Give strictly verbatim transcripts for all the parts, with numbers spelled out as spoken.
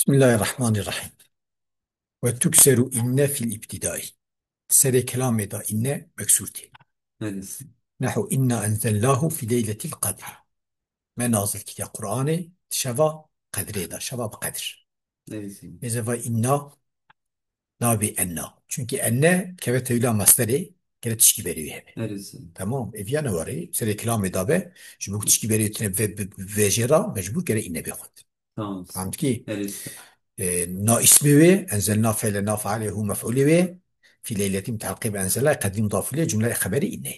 Bismillahirrahmanirrahim. Ve tukseru inne fil ibtidai. Serê kelamê de inne meksûr tê. Nehu inna enzelnahu fi leyletil qadr. Me nazil kiriye Qur'anê şeva qedrê de, şeva bi qedr. Mêze va inna nabê enna. Çünkü enne keve tewila masderê gere tişkî berê wî hebe. Tamam. Ev ya ne warê. Serê kelamê de be. Ji bo ku tişkî berê tine ve, ve, vejê ra mecbur gere inne bê xwend. Tamam. Fehmtkî? E, na ismê wê, enzelna fe'le na fe'ale hu mef'ulê wê, fi leyletin teqib enzelna qedî mudafulê cümle xeberî inne.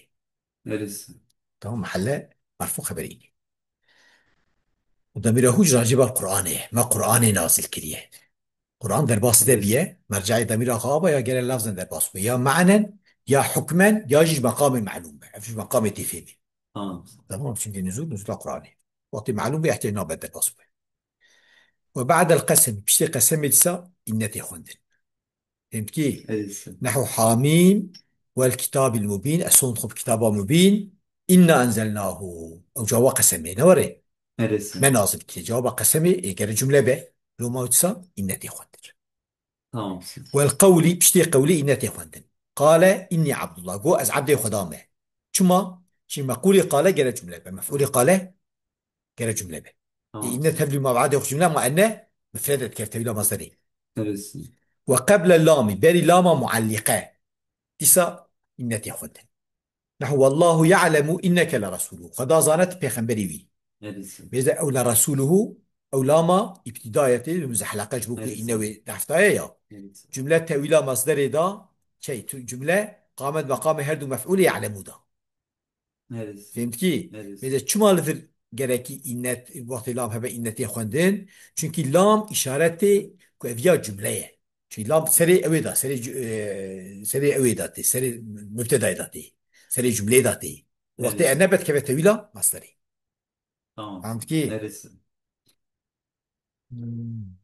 Tamam, mahelle merfu xeberî inne. Û demîra hûc racîba Qur'anê, me Qur'anê nazil kiriye. Qur'an derbas de biye, merceê demîra xaba ya gere lafzen derbas bû. Ya manen, ya hukmen, ya jî ji meqamê melûm be. Ev ji meqamê tê fêmî. Tamam. Tamam, çünkü nuzul, nuzula Qur'anê. Wextê melûm be, ihtiyac nabe derbas bû. Ve ba'del qesem, piştê qesemê dîsa inne tê xwendin. Fehmtkî? Nehu hamîm wel kitabil mubîn, ez sond xwe bi kitaba mubîn, inna enzelnahu. Ew cewaba qesemê, ne were? Me nazil kiriye. Cewaba qesemê, ê gere cümle be. Loma dîsa inne tê xwendin. Tamam. Wel qewlî, piştê qewlî inne tê xwendin. Qale inni Abdullah. Go ez Abdê Xweda me. Çima? Çi meqûlê qale gere cümle be. Mef'ûlê qale gere cümle be. Tamam. E, inne tevlî ma badê xwe cümle ma enne mifrede dikeve tevîla masderê. Ve qeble lamî, berî lama muallîqe. Dîsa inne tê xwendin. Nehu wallahu ya'lemu inneke le resûlû. Xweda zane tu pêxemberî wî. Mêze ew le resûluhu, ew lama îbtidayetê, muzehleqe ji bo ku inne wê deftaya ya. Cümle tewîla masderê da, şey, tu, cümle qamet meqamê her du mef'ûlê ya'lemû da. Fehmtkî? Mêze çima li vir gerekî innet, wextê lam hebe innetê xwendin? Çünkü lam işaretê ku ev ya cümle ye. Çünkü lam serê ewê da, serê cu-, e, serê ewê da tê, serê mübtedayê da tê, serê cümleyê da tê. Wextê enne be dikeve tewîla masderê. Tamam. Fehmtkî? Hmm.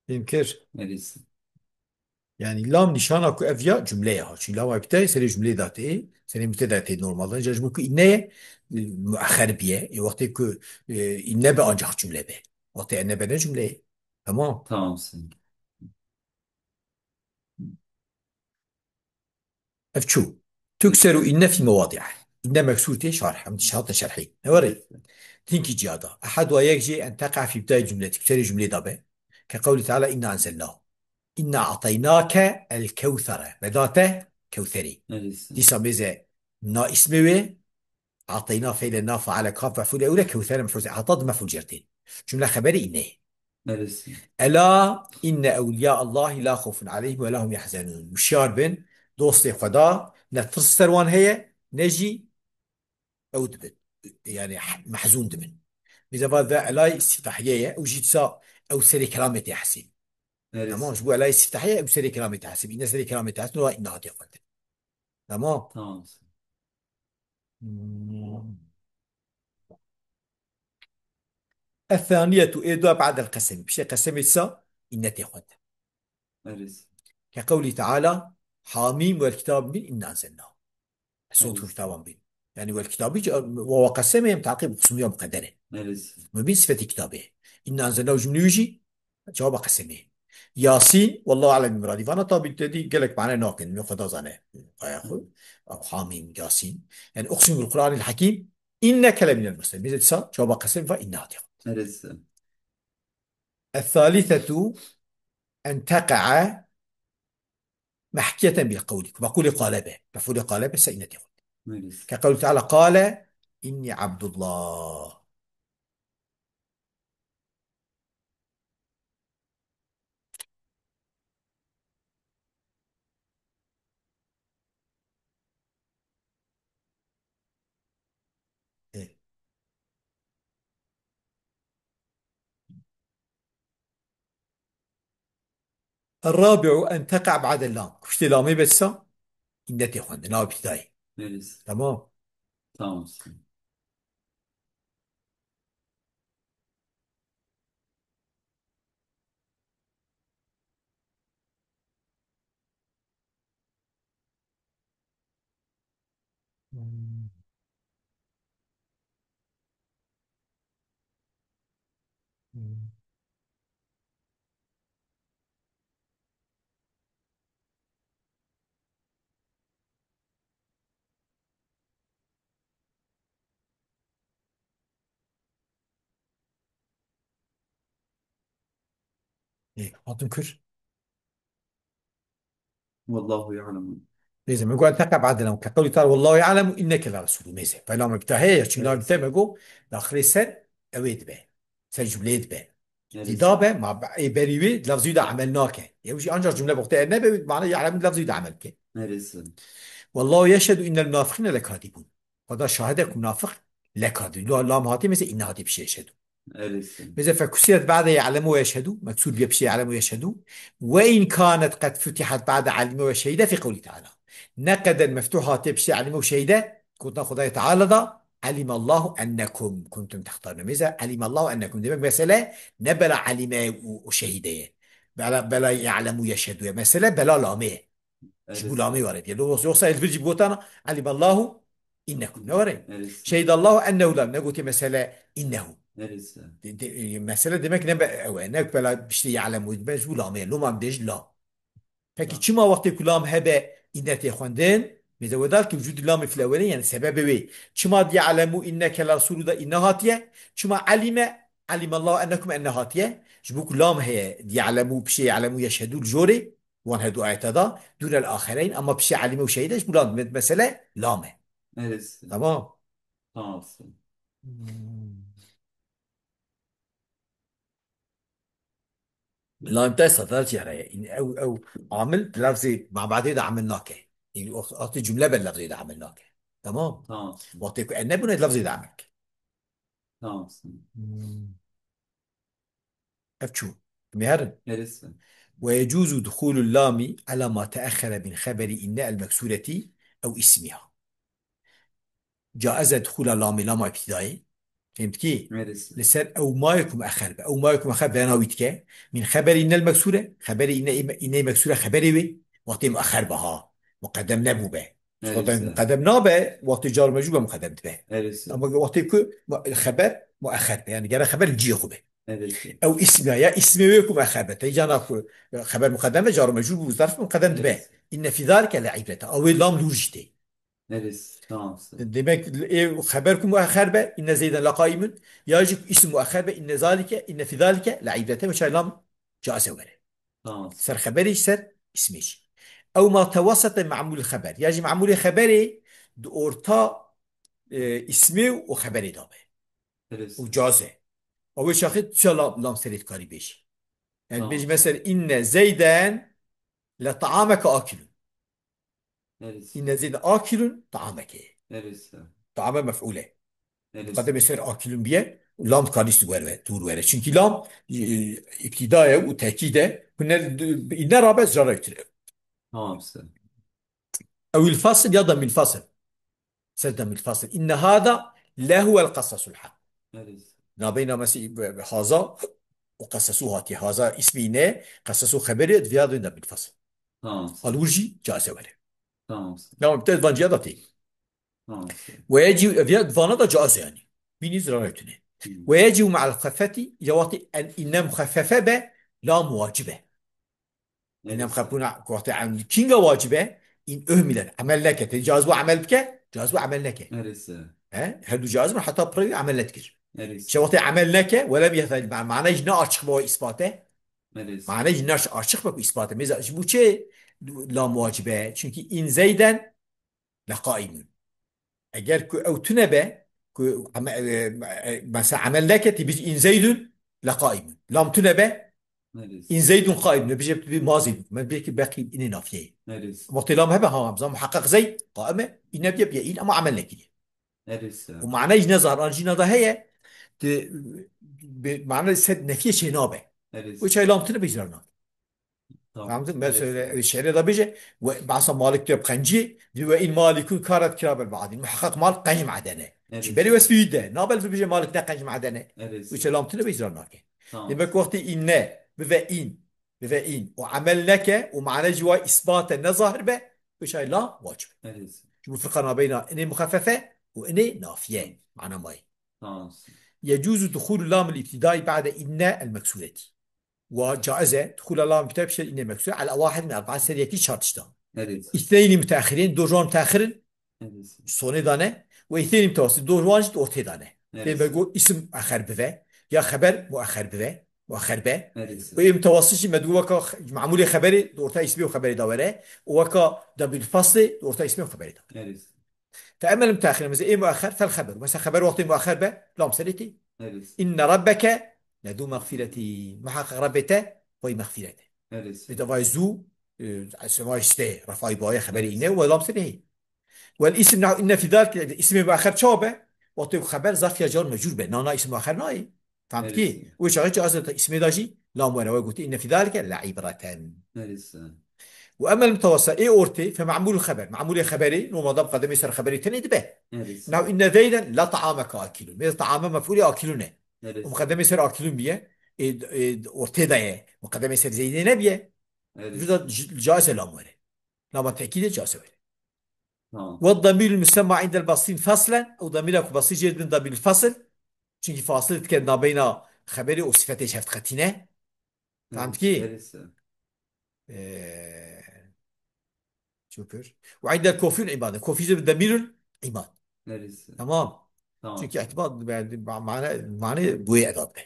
Fêm kir? Yani lam nîşana ku ev ya cumle ye ha. Çünkü lama îbtidayê serê cumleyê de tê, serê mübteda tê normalde. Ancak ji bo ku îne ye, e, muaxer biye. E, wextê ku, e, îne be ancak cumle be. Wextê ene be ne cumle ye. Tamam. Tamam, sen. Ev çû. Tukseru inne fî mewadi'a. Inne meksûr tê şarh. Em dişi hatin şerhî. Ne were? Tinkî ciya da. Ehad wa yek jê en teqa fî bidayê cumletik. Serê cumlê da be. Ke qewlî Teala inna enzelnahu. Inna a'teynake el kewsere. Me da te kewserî. Dîsa mêze na ismê wê. Ateyna feyle na faale kaf mef'ul ewle kewsere mef'ul. Ata di mef'ul certên. Cumle xeberi inne. Ela inne ewliya Allahi la xofun aleyhim ve la hum yahzenun. Wişyar bin, dostê Xweda ne tirs ser wan heye, ne jî ew dibin. Yani h-, mehzûn dibin. Bize va ve elay istiftahiye ye, ew jî disa ew serê kelamê tê hesîn. Tamam, ji bo elay istiftahiye ew serê kelamê tê hesîn. Inne serê kelamê tê hesîn, wa inne hatiye xwendin. Tamam. Tamam. Hmm. Ethaniyetu ê dua ba'del qesemî. Piştê qesemê disa inne tê xwendin. Ke qewlî Teala, Hamîm wel kitab bin inna enzelna. Sot kitaban bin. Yani wel kitabî, wawa qesemê em taqîb qismiya muqedder e. Mubîn sifetî kitabê. Inna enzelna cumleyû jî cevaba qesemê. Yasîn, wallahu alem bi miradî. Vana tabî te dî gelek mane nakin. Min xwe da zane. Aya xwe. Ew Hamîm, Yasîn. Yani uqsimu bil Qur'anil Hakîm. Inneke leminel murselîn. Bize disa cevaba qesemê va inna hatiye. Es-salisetu en teqa'a mehkiyeten bil qewlî. Ku meqûlê qale be. Mef'ûlê qale be, se inne tê xwe. Ke qewlî Teala qale inni Abdullah. Ê. Errabi'u en teqa ba'de lam. Kuştê lamê be disa inne tê xwendin. Nav bidayê. Tamam. Tamam. Ê, hatin kur. والله يعلم. Neyse, min got, "Teqe ba'de lem." Ke qewlî teala, "Wallahu ya'lemu inneke le resulû." Neyse, peyama bîta heye ya, çi lam bîta me got, daxilê ser ew ê dibe. Ser cumleyê dibe. Evet. Dîda be, ma be-, ê berî wê lafzî de emel nake. Ew jî ancak cumle boxte nebe, mana ya'lemu lafzî de emel ke. Evet. "Wallahu yeşhedû innel munafiqîne lekadibûn." Xweda şahid e ku munafiq lekadibûn. Lo lam hatî, mesela inne hatî pişê yeşhedû. Elîsin. Mesela fekusiyet ba'de ya'lemu ve yeşhedû, meksûr bîye pişê ya'lemu ve yeşhedû. Ve in kânet qed futihat ba'de alime ve şehîde fî qewlî teala. Ne qeden meftuh hatiye pişê alime ve şehîde, gotina Xwedayê Teala da, "Alimallahu ennekum kuntum tehtarun." Mesela, "Alimallahu ennekum." Demek mesele ne bela alime û, û şehîde ye. Bela, bela ya'lemu yeşhedû ye. Mesele bela lamê ye. Ji bo lamê were diye. Yoksa, yoksa el vir jî bigotana, "Alimallahu innekum." Ne were? Elîsin. "Şehidallahu ennehu la." Negotiye mesele innehu. Elîsin. De, de, e, mesele demek ne be, ew e, ne bela piştî ya'lemu, be ji bo lamê ye. Loma em dêj la. Peki çima wextê ku lam hebe înne tê xwendin? Mêze wedar ki vücudî lamê fil ewwelin, yani sebebê wê. Çima di ya'lemu inneke le resulû de inne hatiye? Çima alime, alimallahu ennekum enne hatiye? Ji bo ku lam heye, di ya'lemu, pişê ya'lemu yeşhedû li jorê, wan herdu ayeta da, dûnel axereyn, ama pişê alime û şehîde ji bo lam, me-, mesele lam e. Evet. Tamam. Tamam. Hmm. Lam te sadar jere. În ew, ew amil di lafzê mabadê de amil nake. În o, atê cümle be lafzê de amil nake. Tamam. Tamam. Wextê ku en nebûne lafzê de amil ke. Tamam. Hmm. Ev çû. Meherin. Neresi? Ve yecuzu duhulul lami ala ma teahhere min xeberi inne el meksureti ew ismiha. Caize duhula lamê, lama îbtidayê. Fêm dikî? Neresi? Li ser ew mayê ku muexer be. Ew mayê ku muexer bena wî dike. Min xeberî innel meksure. Xeberî inne, inne meksure xeberê wê. Wextê muexer be ha. Muqedem nebû be. Neresi? Muqedem nabe, wextê car û mecrûr be muqedem dibe. Neresi? Ama wextê ku mu-, xeber muexer be. Yani gere xeber li cihê xwe be. Neresi? Ew ismiya ya ismê wê ku muexer be. Tey cana ku xeber muqedem be, car û mecrûr bû, zarf muqedem dibe. Neresi? Inne fî zalike le ibrete. Ew ê lam lûr jî tê. Neresi? Tamam. Demek ê xeber ku muexer be, inne Zeyden la qaimun, ya jî ku îsim muexer be, inne zalike, inne fî zalike le ibrete ve çay lam caize were. Tamam. Ser xeberê jî, ser îsmê jî. Ew ma tewesete me'mûl xeber. Ya jî me'mûlê xeberê di orta, e, îsmê û xeberê de be. Neresi? Û caize. Ew ê şaxê tu çawa lam, lam serê dikarî bêjî. Yani tamam. Bêjî mesela inne Zeyden le ta'ameke akilun. Neresi? Inne Zeyden akilun ta'ameke. Neresi? Ta'ame mef'ule. Neresi? Qedemê ser akilun biye, lam kanîst wer ve, dûr were. Çünkü lam, e, îbtîda ye û tekîd e. Hûn ne, ne rabe zirara tire. Tamam, sen. Ew il fasl ya da min fasl. Ser de min fasl. Inne hada lehuwel qasasul hak. Neresi? Nabeyna mesela haza û qasasu hatiye. Haza ismî ne, qasasu xeberê, diviya da min fasl. Tamam. Alwur jî caize were. Tamam. Tamam, te vanciya da tê. Tamam. Ve yecî, ev ya vana da caize yani. Bînî zirara tune. Hmm. Ve yecî me'al xefeti, ya wextê en inne muxeffefe be, lam wacibe. Inne muxeffefuna, wextê em, kinga wacibe, in uhmilet, emel neke. Te caiz bu emel bike, caiz bu emel neke. Neresi? He? Her du caiz bu, hatta pırı emel netkir. Neresi? İşte wextê emel neke, ve lem yethel, ma-, mana jî ne açık bu isbate. Neresi? Mana jî ne açık bu isbate. Meza, ji bu çi lam wacibe? Çünkü in Zeyden le qaimun. Eger ku ew tune be, ku eme-, e, e, mesela emel neke, tê bî in Zeydun le qaimun. Lam tune be, Neresi? In Zeydun qaimun. Bije bi ma Zeydun. Me bê ki beqî inê nafiyeyê. Neresi? Wextê lam hebe ha, em zan muheqqeq Zeyd qaim e, in nebiye biye in ama emel nekiriye. Neresi? Û mana jî ne zahir, an jî nada heye, ti, bi mana sed nefiye çê nabe. Neresi? Û çay lam tune be icra nake. Tamam. Anladın mı? Mesela, e, şiirde de bije, ve bahsa Malik diyor, qencî, diyor, "Ve in Malikun karet kirabel ba'din." Muhakkak Malik qenc madene. Evet. Şimdi beri wesfi de, nabel bije Malik ne qenc madene. Evet. Üç elam tine be icra nake. Tamam. Demek wextê inne, bi ve in, bi ve in, o amel neke, o mane ciwa isbate ne zahir be, üç ay la vacib. Evet. Bu firqa nabeyna inê muxefefe û inê nafiye. Mana mayî. Tamam. يجوز دخول لام الابتداء بعد إن المكسورة. Wa caiz e. Dukhula lam ibtida pişt inê meksure ala wahid min erba'a ser yekî çar tişta. Evet. İthneyni müteahhirin, do wan müteahhir in, Evet. sonê dane. Ve ithneyni mütevassit, do wan jî ortê dane. Evet. Pê ve got isim muahher bive, ya xeber muahher bive, muahher be. Evet. Ve ê mütevassit jî me digo weka x-, mamulê xeberê, di orta ismê û xeberê da were. Û weka damîr faslê, di orta ismê û xeberê da. Evet. Fe emmel müteahhir, mesela ê muahher, fel xeber. Mesela xeber wextê muahher be, lam serê tê. Evet. İnne rabbeke lezu mexfireti. Muhakkak Rabbê te, xwey mexfirete. Evet. Bi devayê zu, e, semay işte, rafay boye xeberê ine, ve lam serê hê. Wel isim nahu inne fi zalike, isimê muahher çawa be? Wextê ku xeber zarf ya car mecrûr be. Nana isim muahher nayê. Fehm Evet. ki? Wê çaxê çi azeta isimê da jî, lam were, we gotî, inne fi zalike le ibreten. Evet. Û emel mutawassa, ê ortê, fe ma'mulul xeber. Ma'mulê xeberê, normalde muqedemê ser xeberê tenê dibe. Evet. Nahu inne zeyden la ta'ameke akilun. Mêze ta'ame mef'ulê akilun e. Evet. Û muqedemê ser akilun biye, ê, ê, ortê de ye. Muqedemê ser zeydê nebiye. Evet. Burada c-, caiz e lam were. Lama tekîdê caiz e were. Tamam. Ve damirul musemma indel basîn faslen, ew damîra ku basî jê dibin damîrul fasl. Çünkü fasıl dike nabeyna xeberê û sifetê ji hev diqetîne. Fehm Evet, dikî? evet. Ee, Çukur. Ve indel kofî ûl imad. Kofî jê dibin damîrul imad. Evet. Tamam. Tamam. Çünkü itibat, yani, ma-, mane, mane bu edat be.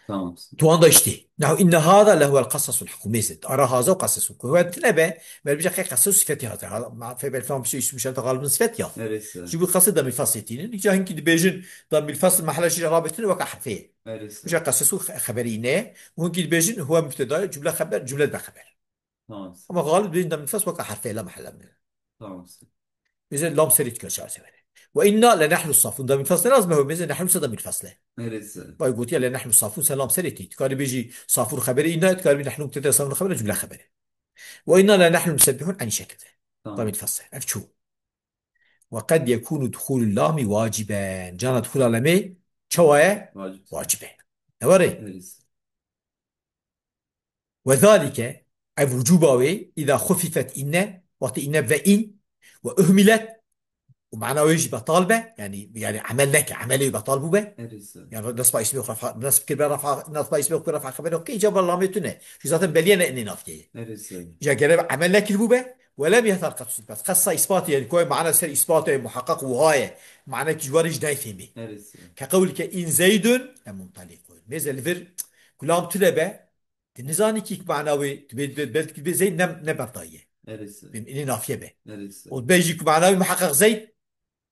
Tamam. Tuwan da işte. Nahu inne hâzâ lehuvel qasasül hukû. Mêzet. Ara hâzâ û qasasül hukû. Huwe tine be, mer bija qey qasas sifetî hâzir. Ha, ma fe bel fam şey, ismu şerta galibin sifet ya. Evet. Ji bu qasas damîr fasl tînin. Ca hinkî dibêjin damîr fasl mahla jî rabê tine weka herfê. Evet. Bija qasas û xe-, xeberî ne. Û hinkî dibêjin huwe mübteda, cümle xeber, cümle be xeber. Tamam. Ama galib dibêjin damîr fasl weka herfê la mahla min. Tamam. Mêze lam serê dike çar severe. Ve inna le nahnu safun. Damîr fasl ne lazim e, mêze nahnu se damîr fasl e. Neresi? Vay gotiye le nahnu safun, se lam serê tî. Dikarî bêjî safun xeberê inna, dikarî bêjî nahnu mübteda safun xeberê cümle xeberê. Ve inna le nahnu musebbihun aynı şekilde. Tamam. Damîr fasl e. Ev çû. Ve qed yekûnu duhûlul lami waciben. Cana duhûla lemê çawa ye? Wacib. Wacib e. Ne were? Neresi? Ve zalike, ev wucuba wê, îza xufifet inne, wextê inne ve in, ve uhmilet, û mana wê jî betal be, yani, yani emel neke, emelê wê betal bûbe. Neresi? Yani, nesba ismê xwe refa, nesb kirbe refa, nesba ismê xwe refa xeber yok ki, îcaba lamê tune. Şu zaten beliyene inê nafiyeyê. Neresi? Ya gere emel nekir bûbe, ve lem yehtar qed isbat. Qesa isbatê, yani, koy mana ser isbatê muhakkak wiha ye. Mana ki ji warê jî nayê fêmê. Neresi? Ke qewlike in zeydun le muntalikun. Mêze li vir, ku lam tune be, Tu nizanî kî mana wê, tu bê, bê, belkî bê zey ne, ne berdayî ye. Neresi? Bê, inê nafiye be. Neresi? Û bê jî ku mana wê muheqeq zeyd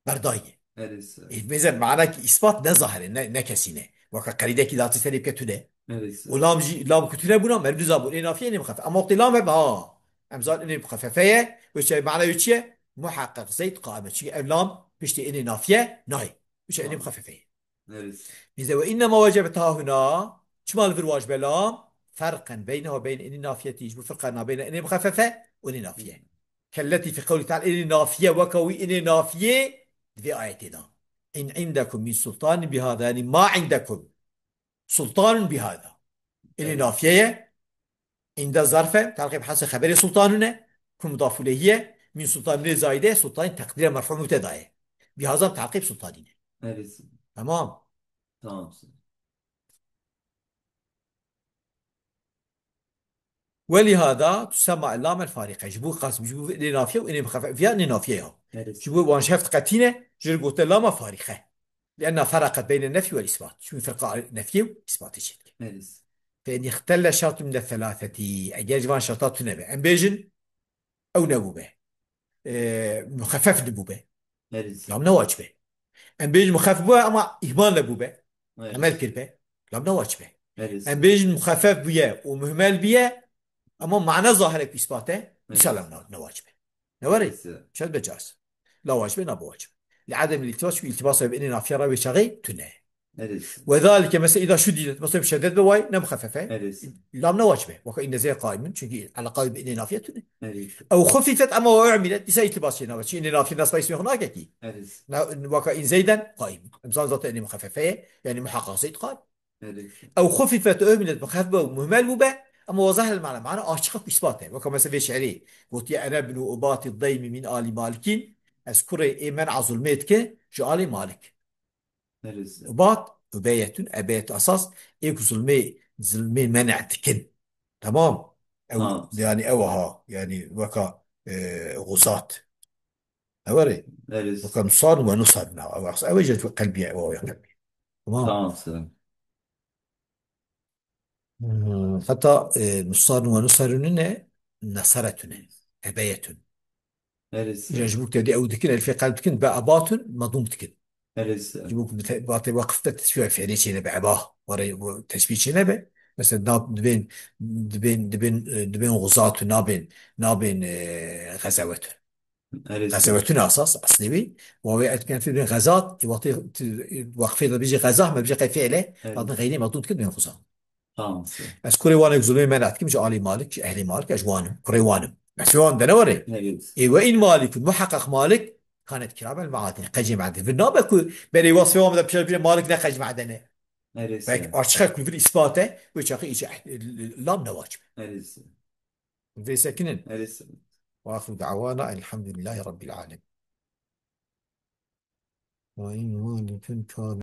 berdayî ye. Neresi? Ê, mêze mana ki îspat ne zahir e, ne, ne kesî ne. Weka qerîdekî datî serê bike tune. Neresi? Û lam jî, lam ku tune bûna, merv nizan bû, inê nafiye, inê muxefefe. Ama wextê lam hebe, ha. Em zan inê muxefefe ye, wê çi mana wê çi ye? Muheqeq zeyd qaim e. Çünkü ev lam piştî inê nafiye nayê. Wê çi inê Tamam. muxefefe ye. Neresi? Mêze ve innema wecebet hahuna. Çima li vir wacib e lam? Ferqen beyneha ve beyne inî nafiyetî. Ji bo firqa nabeyne inî muxefefe û inî nafiye. Kelletî fi qewlî teala, inî nafiye weka wî inî nafiyê di vê ayetê de. In indekum min sultanin bihada, yanî ma indekum sultanun bihada. Inî Evet. nafiye ye. Inde zarf e, telqîb hesê xeberê sultanun e, ku mudaf ileyhî ye, min sultanun lê zayide, sultanî teqdîre merfû mubteda ye. Bihazam telqîb sultanî ne. Neresi? Tamam. Tamam. Welihada tusemma ellamel farîqe. Ji bo qas, ji bo inê nafiye û inê muxefefe, viya inê nafiye ya. Neresi? Ji bo wan şeft qetîne, ji gote lama farîqe. Lienna feraqet beyne nefî wel îsbat. Çünkü firqa nefî û îsbatê çêdike. Neresi? Fe in ixtelle şertun mine selaseti. Eger ji van şerta tune be. Em bêjin, ew nebûbe. E, muxefef nebûbe. Neresi? Lam ne wacib e. Em bêjin muxefef bûbe ama îhmal nebûbe. Evet. Emel kirbe. Lam ne wacib e. Neresi? Em bêjin muxefef bûye û muhmel bûye ama mana zahirek îspat e. Evet. Dîsa lam ne, ne wacib e. Ne were? Neresi? Şed be caiz. La wacib e, na be wacib. Li adem iltibas, çünkü iltibas bi inê nafiye ra wê çaxê tune. Neresi? Ve zalike, mesela, îda şuddidet, mesela, şeddet be way, ne muxefefe. Neresi? Lam ne wacib e. Weka inne zey qaimun, çünkü elaqayê bi inê nafiye tune. Neresi? Ew xufifet ama ve u'milet, dîsa iltibas çê nabe. Çünkü inê nafiye nasba ismê xwe nake ki. Neresi? Na, weka in zeyden qaimun. Em zan zaten inê muxefefe ye, yani muhaqqaq zeyd qaim. Neresi? Ew xufifet u'milet, muxefef be, muhmel bûbe, Ama wazah el mana, mana açık ispat e. Weka mesela vê şiirî. Gotiye, "Ene binu ubati daymi min ali malikin." Ez kurê ê men a zulmê dike ji alî Malik. Neresi? Ubat, ubeyetun, ebeyet esas, ê ku zulmê, zulmê men'a dikin. Tamam. Ew, Ha. yani ew ha, yani weka, e, guzat. Ew erê. Neresi? Weka nusar ve nusarna. Ew, ew, ew, qelbiye, ew, ew, qelbiye. Tamam. Tamam, selam. Hmm, heta, e, nusarun ve nusarun ne? Nesaretun e. Ebeyetun. Neresi? Îca ji bo ku tevdî ew dikin, elfê qelb dikin, be ebatun, medûm dikin. Neresi? Ji bo ku bi te-, ba te waqif te teşbîha fiilî çênebe, eba, warê bu teşbîh çênebe. Mesela, na-, dibên, dibên, dibên, e, dibên xuzatun, nabên, nabên, e, xezewetun. Neresi? Xezewetun asas, eslî wî. Wa wê etken fiilin xezat, e, wextê tu, e, waqfê de bijî xezah, me bijî qey fiile, Evet. zaten xeyrî medûm dikin, dibên xuzat. Tamam. Ez kurê wan ê ku zulmê me nedikim, ji alî Malik, ji ehlî Malik, ez ji wan im. Kurê wan im. Ez ji wan de ne warê. Evet. Ê we în Malikun, muheqeq Malik, kanet kiramel meadin. Qecê meadin. Vir nabe ku berê wasfê wan de pişer bire Malik ne qec meadene. Neresi? Belki açık ku vir ispat e, wê çaxî îçe lam ne wacib. Neresi? Vê sekinin. Neresi? Ve axiru da'wana elhamdülillahi rabbil alemin. Ve în Malikun kâne